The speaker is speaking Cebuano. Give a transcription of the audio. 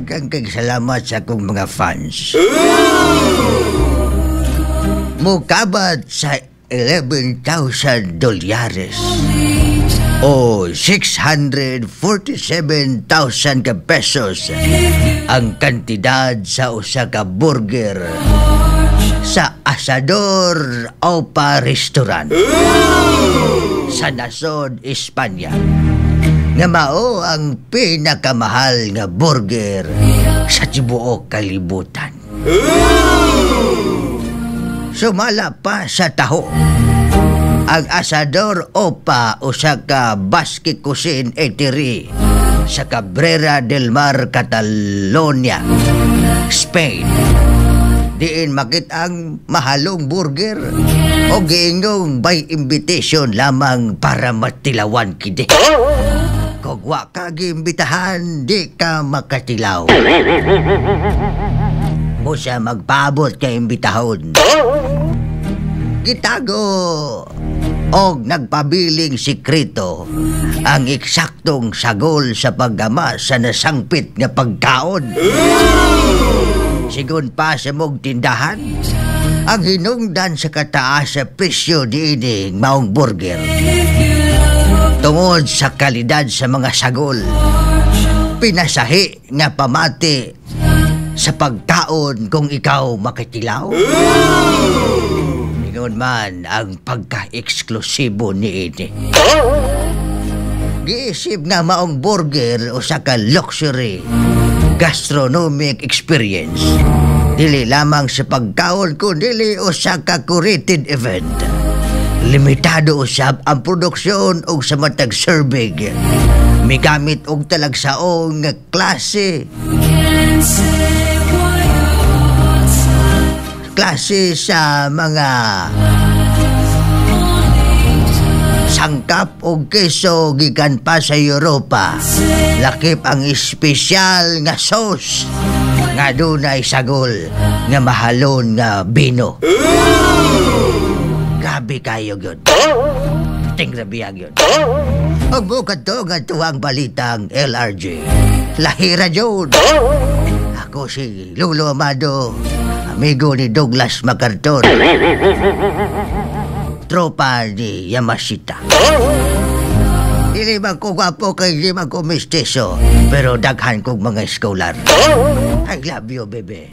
Daghang kay salamat sa akong mga fans. Mukabat sa 11,000 dolyares o 647,000 ka pesos ang kantidad sa usa ka burger sa Asador Opa Restaurant sa nasod Espanya nga mao ang pinakamahal nga burger sa tibuok kalibutan. Sumala pa sa taho. Ang Asador Opa, usa ka Basque Cuisine Eatery sa Cabrera del Mar, Catalonia, Spain. Diin makita ang mahalong burger o giingong by invitation lamang para matilawan kini. Kung wa ka giimbitahan, di ka makatilaw. Busa magpaabot kay imbitahon. Gitago og nagpabiling sikreto ang eksaktong sagol sa paggama sa nasangpit nga pagkaon. Sigon pa sa mog tindahan, ang hinungdan sa kataas sa presyo niining maong burger tungod sa kalidad sa mga sagol, pinasahi nga pamati sa pagkaon kung ikaw makatilaw. Ingon man ang pagka-eksklusibo niini. Giisip nga maong burger usa ka luxury gastronomic experience. Dili lamang sa pagkaon kundi usa ka curated event. Limitado usab ang produksyon og sa matag serving. Migamit og talagsaong nga klase klase sa mga sangkap og keso gikan pa sa Europa. Lakip ang espesyal nga sauce nga dunay sagol nga mahalon nga bino. Grabe kayo gyud. Ting grabe gyud. Ug bukod to nga tuwang balitang LRG. Lahira jud. Ako si Lolo Amado, amigo ni Douglas MacArthur. Tropa ni Yamashita. Dili man ko gwapo kay di man ko mestizo, pero daghan kong mga scholar. I love you, baby.